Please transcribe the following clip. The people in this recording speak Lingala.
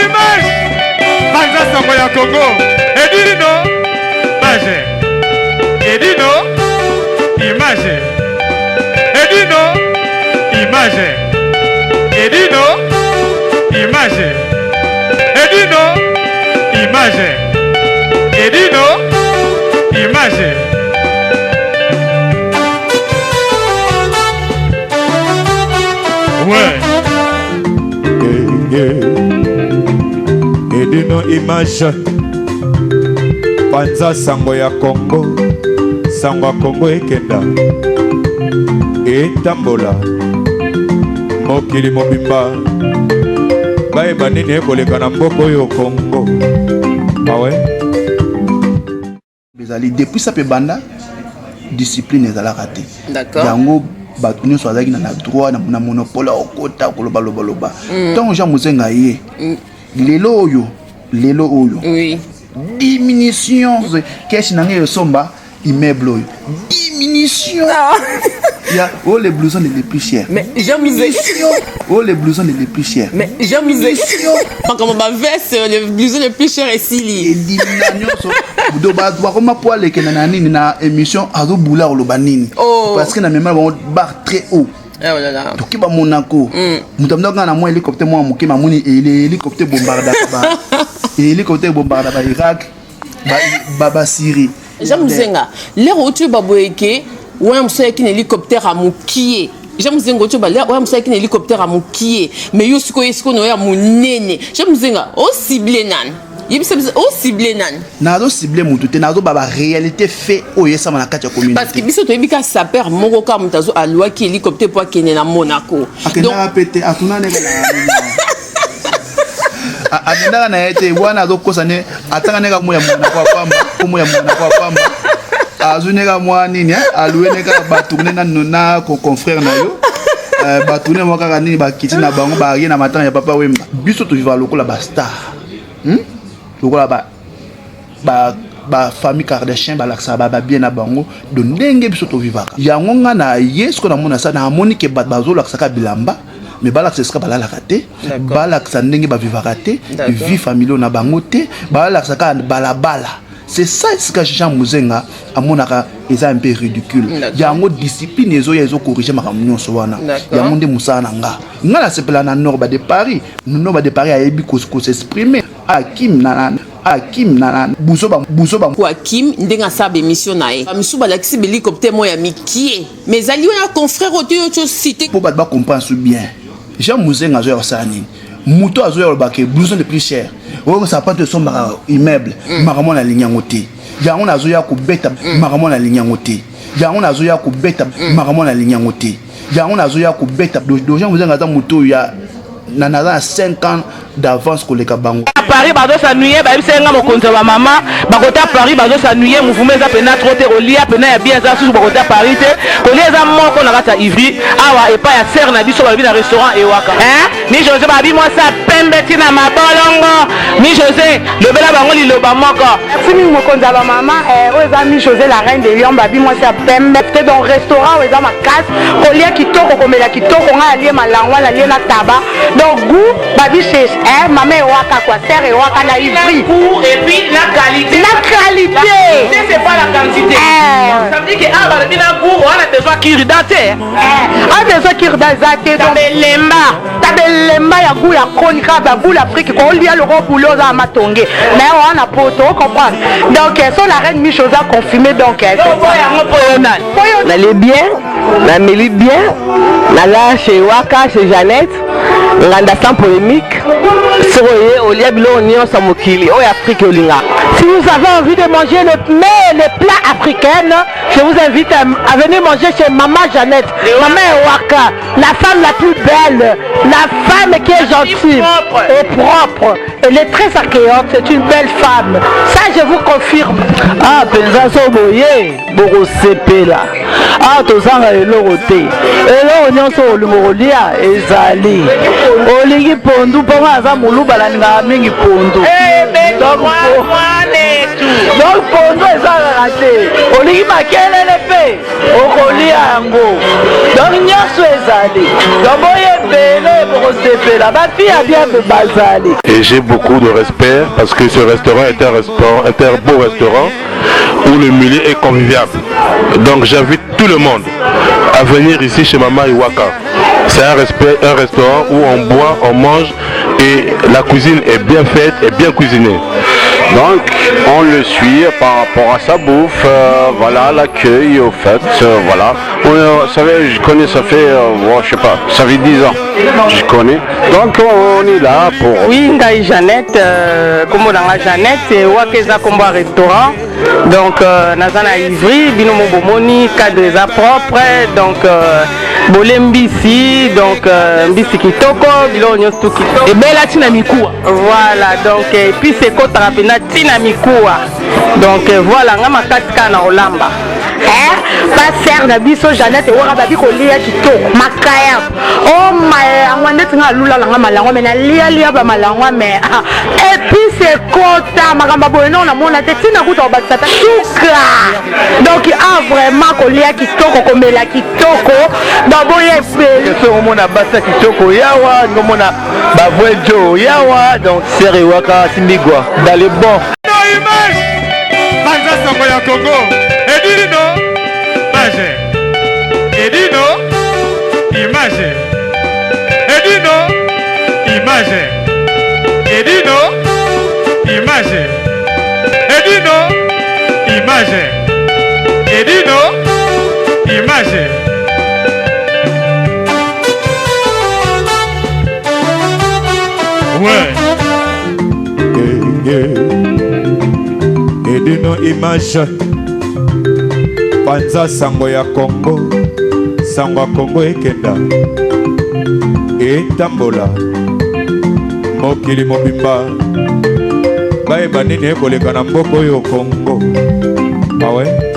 Image Panza sango ya Congo Edino Image Edino Image Edino Image Edino Image Edino Image Edino Image Ouais. Edino image panza sango ya Congo sango ya Congo ekenda etambola mokili mobimba bayeba nini ekoleka na mboka oyo Congo awe Ezali depuis ça pe banda discipline ezalaka te. Yango bato nyonso azalaki na droit na monopole ya kokota koloba loba loba. Mm. Ntango Jean Muzenga ye mm. lelo oyo lelo oyo oui. diminution cash na ngai esomba immeuble oyo diminution ah. ya oh les blousons les plus chers mais Jean diminution oh les blousons les plus chers mais Jean Muzenga makambo ba veste le blouson le plus cher esili edimina nyonso do bato bakoma po alekenda na nini na émission azobula koloba nini oh. parce que na mema bango bar très haut Ah, oh là là. toki ba monaco mm. moto amindaka kaka na mwa hélicoptère mwa moke mamoni hélicoptère bombardaka ba hélicoptère bombardaka ba irak ba, ba, ba syrie Jean Muzenga lero outi baboye ke wana mosusu ayaki na hélicoptère ya mokie Jean Muzenga outi ba wana mosusu ayaki na hélicoptère ya mokie mais yo sikoyo ye sikoyo na oyo ya monene Jean Muzenga ocible nani yebisa biso ocible nani nazo cible motu te nazoba ba réalité fait oyo esama na kati ya parce que communauté biso toyebi ka sapeur moko kaka moto azo aluaki hélicoptère mpo akende na Monaco. Akendaka pe te atuna nde akendaka na ye te wana azokosa nde atanga nde kaka ya monako ya pamba kombo ya monako ya pamba azwi nde kaka mwa nini alue nde kaka batourne na na confrère na yo eh, batourne mwa kaka nini bakiti na bango baye na matanga ya papa wemba biso toviva lokola bastar hmm? lokola ba ba ba famille Kardashian balakisaka ba ba bien na bango do ndenge biso tovivaka yango nga na ye siko namona sa namoni ke bato bazolakisaka bilamba mais balakisa esika balalaka te balakisa ndenge bavivaka te vie familiale na bango te balakisa kaka balabala c'est ça esika Jean Muzenga amonaka eza un peu ridicule yango discipline ezoya ezokorige makambo nyonso wana yango nde mosala na nga nga nasepela na Norba de Paris Norba de Paris ayebi kosexprime akim na Akim na buzoba buzoba. Ko Akim ndenge asala ba emission na ye ba misusu balakisi ba helicoptère moko ya mikie mais ezali wana confrère oyo te yo ozo cite. Po bato ba comprendre su bien Jean Muzenga azoya kosala nini moto azoya koloba ke blouson le plus cher oyo sapato esombaka immeuble mm. makambo nalingi yango te yango nazoya kobeta mm. makambo nalingi yango te yango nazoya kobeta mm. makambo nalingi yango te yango nazoya kobeta do Jean Muzenga aza moto oyo ya na naza na 5 ans d'avance koleka bango. Paris bazo s'ennuyer bayebisa ye nga mokonzi ya ba mama bakota Paris bazo s'ennuyer mouvement eza pena trop te kolia pena ya bien eza susu bakota Paris te kolia eza moko na kati ya Ivry awa epai ya sœur na biso balobi na restaurant ewaka hein mi Jose babi mwasi ya pembe ti na mabolongo mi Jose lobela bango liloba moko. Merci mingi mokonzi ya ba mama eh, oyo eza mi Jose la reine de Lyon babi mwasi ya pembe te donc restaurant oyo eza makasi kolia kitoko komela kitoko ngai alie malangwa nalie na taba donc goût babi chez eh, mama ewaka quoi sœur ewaka na ivry goût et puis la qualité la qualité c'est pas la quantité eh. ça veut dire que ah balobi na goût wana besoin kirida te eh, a besoin kirida eza te donc belemba tabelemba ya goût ya koni kaka ba goût l'Afrique ko olia loko boule oza na matonge mais wana poto o comprendre donc eh, so la reine Micho oza confirmé donc eh, yango po yo nani Nali bien, nameli bien, naza chez Waka, chez Jeannette, nganda sans polémique. Soki oye olia biloko nyonso ya mokili oyo Afrique olingaka. Si vous avez envie de manger le mets, les plats africains, je vous invite à, à venir manger chez Maman Jeannette, Maman Ewaka, la femme la plus belle, la femme qui est gentille et propre. Elle est très accueillante, c'est une belle femme. Ça, je vous confirme. Ah, penza so boye, bokosepela. Ah, tozanga eloko te. Eloko nyonso olingo kolia ezali. Olingi pondu mpo nga aza moluba nalingaka mingi pondu. Eh, Donc, donc pondu eza kaka te. Olingi makelele mpe okolia yango. Donc nyonso ezali. Donc boye ebele bokosepela. Ba fille ya bien mpe bazali. Et j'ai beaucoup de respect parce que ce restaurant est un restaurant, est un beau restaurant où le milieu est convivial. Donc j'invite tout le monde à venir ici chez Mama Iwaka. C'est un, respect, un restaurant où on boit, on mange et la cuisine est bien faite et bien cuisinée. Donc on le suit par rapport à sa bouffe, euh, voilà l'accueil au fait, euh, voilà. On, euh, savez, je connais, ça fait, euh, bon, je sais pas, ça fait 10 ans, je connais. Donc on est là pour... Oui, ngai Jeannette, euh, kombo na nga Jeannette, ewaka eza kombo ya restaurant. Donc euh, naza na Ivry, bino mo bomoni, cadre eza propre, donc euh, bole mbisi, donc euh, mbisi kitoko, biloko nyonso tu kitoko. Ebela tina mikuwa. Voilà, donc épice ekotaka mpenza tina mikuwa. Donc euh, voilà, nga makasi kaka na kolamba. Eh, pasteur na biso Jeannette ewaka babi kolia kitoko makaya o malangwa ndeti nga alula nanga malangwa me nalialia ba malangwa me epice ekota makambo boye nao namona te ntina kuta kobakisa ta suka donc a vraiment kolia kitoko komela kitoko baboya ebele soki omona basi ya kitoko yawa ngomona bavrai jo yawa donc sere ewaka simbigwa dans le bon image panza sango ya Congo edino image edino image edino image edino image edino image edino image. Ouais. Edino image panza sango ya Congo sango ya Congo ekenda etambola mokili mobimba bayeba nini ekoleka na mboka oyo Congo awe.